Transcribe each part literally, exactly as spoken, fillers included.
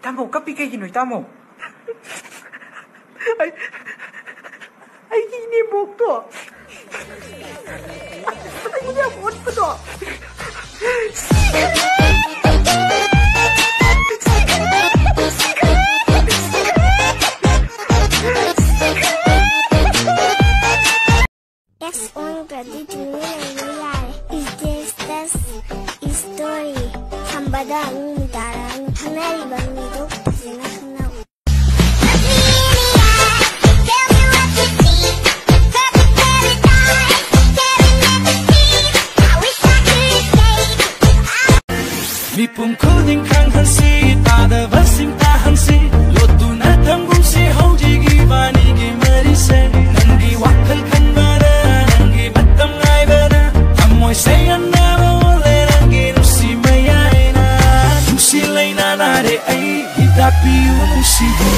ꯏꯇꯥꯃꯣ, ꯀꯞꯄꯤ ꯀꯩꯒꯤꯅꯣ, ꯏꯇꯥꯃꯣ? ꯑꯩ, ꯑꯩꯒꯤ ꯏꯅꯦꯝꯕꯣꯛꯇꯣ, ꯑꯩꯒꯤ ꯌꯥꯝ ꯑꯣꯠꯄꯗꯣ꯫ ꯑꯦꯛꯁ ꯑꯣꯟꯈ꯭ꯔꯗꯤ ꯇꯨꯃꯤꯟ ꯂꯩꯕ ꯌꯥꯔꯦ꯫ Is this the story? ꯊꯝꯕꯗ ꯅꯨꯃꯤꯗꯥꯡ ꯈꯪꯅꯔꯤꯕ ꯃꯤꯗꯣ ꯐꯖꯅ ꯈꯪꯅꯧ꯫ ꯃꯤꯄꯨꯝ ꯈꯨꯗꯤꯡ ꯈꯪꯍꯟꯁꯤ, ꯇꯥꯗꯕꯁꯤꯡ ꯇꯥꯍꯟꯁꯤ, ꯂꯣꯠꯇꯨꯅ ꯊꯝꯒꯨꯝꯁꯤ ꯍꯧꯖꯤꯛ ꯏꯕꯥꯅꯤꯒꯤ ꯃꯔꯤꯁꯦ꯫ ꯅꯪꯒꯤ ꯋꯥꯈꯜ ꯈꯟꯕꯅ, ꯅꯪꯒꯤ ꯃꯇꯝ ꯉꯥꯏꯕꯅ, ꯊꯃꯣꯏ ꯁꯦꯡꯍꯟꯅꯕ ꯑꯣꯜꯂꯦ ꯅꯪꯒꯤ ꯅꯨꯡꯁꯤ ꯃꯌꯥꯏꯅ꯫ ꯅꯨꯡꯁꯤ ꯂꯩꯅꯥ ꯅꯥꯔꯦ ꯑꯩ, ꯍꯤꯗꯥꯛ ꯄꯤꯌꯨ ꯅꯨꯡꯁꯤꯕꯤ꯫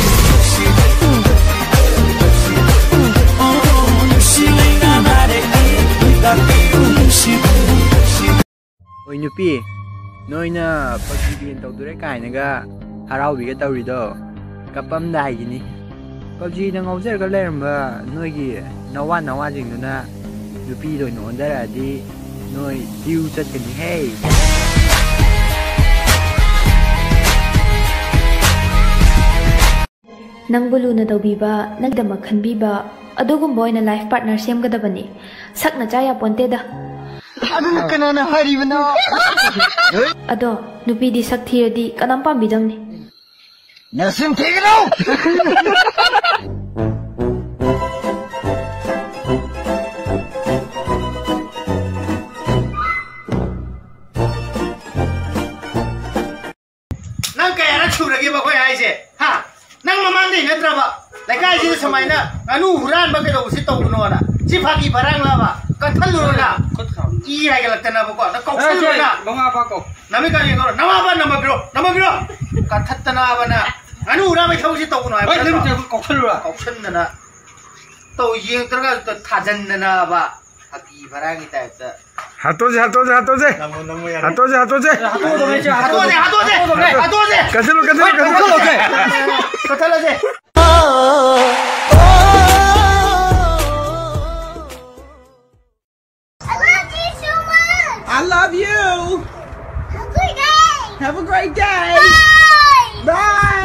ꯑꯣ, ꯅꯨꯡꯁꯤ ꯂꯩꯅꯥ ꯅꯥꯔꯦ ꯑꯩ, ꯍꯤꯗꯥꯛ ꯄꯤꯌꯨ ꯅꯨꯡꯁꯤꯕꯤ꯫ ꯑꯣꯏ ꯅꯨꯄꯤ, ꯅꯣꯏꯅ PUBG ban ꯇꯧꯗꯣꯔꯦ ꯀꯥꯏꯅꯒ ꯍꯔꯥꯎꯕꯤꯒ ꯇꯧꯔꯤꯗꯣ ꯀꯞꯄꯝꯗꯥꯏꯒꯤꯅꯤ꯫ PUBGꯗ ꯉꯥꯎꯖꯔꯒ ꯂꯩꯔꯝꯕ ꯅꯣꯏꯒꯤ ꯅꯋꯥ ꯅꯋꯥꯁꯤꯡꯗꯨꯅ ꯅꯨꯄꯤꯗ ꯑꯣꯏꯅ ꯑꯣꯟꯊꯔꯛꯑꯗꯤ ꯅꯣꯏ ꯗ꯭ꯌꯨ ꯆꯠꯀꯅꯤꯍꯦ꯫ ꯅꯪꯕꯨ ꯂꯨꯅ ꯇꯧꯕꯤꯕ, ꯅꯪꯒꯤꯗꯃꯛ ꯈꯟꯕꯤꯕ, ꯑꯗꯨꯒꯨꯝꯕ ꯑꯣꯏꯅ life partner ꯁꯦꯝꯒꯗꯕꯅꯤ꯫ ꯁꯛꯅ ꯆꯥ ꯌꯥꯄꯣꯟꯇꯦꯗ꯫ ꯑꯗꯨꯅ ꯀꯅꯥꯅ ꯍꯥꯏꯔꯤꯕꯅꯣ? ꯑꯗꯣ ꯅꯨꯄꯤꯗꯤ ꯁꯛ ꯊꯤꯔꯗꯤ ꯀꯅꯥꯝ ꯄꯥꯝꯕꯤꯗꯕꯅꯤ꯫ ꯅꯆꯤꯟ ꯊꯤꯒꯅꯨ! ꯅꯪ ꯀꯌꯥꯔꯛ ꯁꯨꯔꯒꯦꯕ ꯑꯩꯈꯣꯏ ꯍꯥꯏꯁꯦ? ꯍꯥ? ꯅꯪ ꯃꯃꯥꯡꯗꯩ ꯅꯠꯇ꯭ꯔꯕ ꯂꯩꯀꯥꯏꯁꯤꯗ ꯁꯨꯃꯥꯏꯅ ꯉꯥꯅꯨ ꯍꯨꯔꯥꯟꯕ ꯀꯩꯗꯧꯕꯁꯤ ꯇꯧꯒꯅꯣꯅ? ꯁꯤ ꯐꯥꯒꯤ ꯐꯔꯥꯡꯂꯕ? ꯀꯟꯊꯠꯂꯨꯔꯣꯅ? ꯏ ꯍꯥꯏꯒꯠꯂꯛꯇꯅꯕꯀꯣ꯫ ꯅꯪ ꯀꯧꯁꯜꯂꯨꯔꯣꯅ? ꯃꯃꯥ ꯃꯄꯥ ꯀꯧ꯫ ꯅꯃꯤꯠ ꯀꯥꯡ ꯌꯦꯡꯉꯨꯔꯣ? ꯅꯃꯥ ꯃꯄꯥ ꯅꯝꯕ ꯄꯤꯔꯣ? ꯅꯝꯕ ꯄꯤꯔꯣ? ꯀꯟꯊꯠꯇꯅꯕꯅ ꯉꯥꯅꯨ ꯍꯨꯔꯥꯟꯕꯒꯤ ꯊꯕꯛꯁꯤ ꯇꯧꯒꯅꯣ ꯍꯥꯏꯕ ꯍꯣꯏ, ꯅꯠꯇ꯭ꯔꯣ? ꯅꯃꯤꯠ ꯀꯧꯁꯜꯂꯨꯔꯣ? ꯀꯧꯁꯟꯗꯅ ꯇꯧ, ꯌꯦꯡꯗ꯭ꯔꯒ ꯊꯥꯖꯟꯗꯅꯕ꯫ ꯐꯥꯒꯤ ꯐꯔꯥꯡꯒꯤ ꯇꯥꯏꯞꯇ꯫ ꯍꯥꯠꯇꯣꯛꯁꯦ, ꯍꯥꯠꯇꯣꯛꯁꯦ, ꯍꯥꯠꯇꯣꯛꯁꯦ꯫ ꯅꯝꯃꯣ, ꯅꯝꯃꯣ, ꯌꯥꯔꯦ꯫ ꯍꯥꯠꯇꯣꯛꯁꯦ, ꯍꯥꯠꯇꯣꯛꯁꯦ꯫ ꯍꯥꯠꯇꯣꯛꯑꯣꯗꯣ, Messi, ꯍꯥꯠꯇꯣꯛꯑꯣꯗꯣ꯫ ꯍꯥꯠꯇꯣꯛꯑꯁꯦ, ꯍꯥꯠꯇꯣꯛꯑꯁꯦ, ꯍꯥꯠꯇꯣꯛꯑꯁꯦ꯫ ꯀꯛꯊꯠꯂꯣ, ꯀꯛꯊꯠꯂꯣ, ꯀꯛꯊꯠꯂꯣ꯫ ꯀꯛꯊꯠꯂꯁꯦ꯫ I love you so much. I love you. Have a great day. Have a great day. Bye. Bye.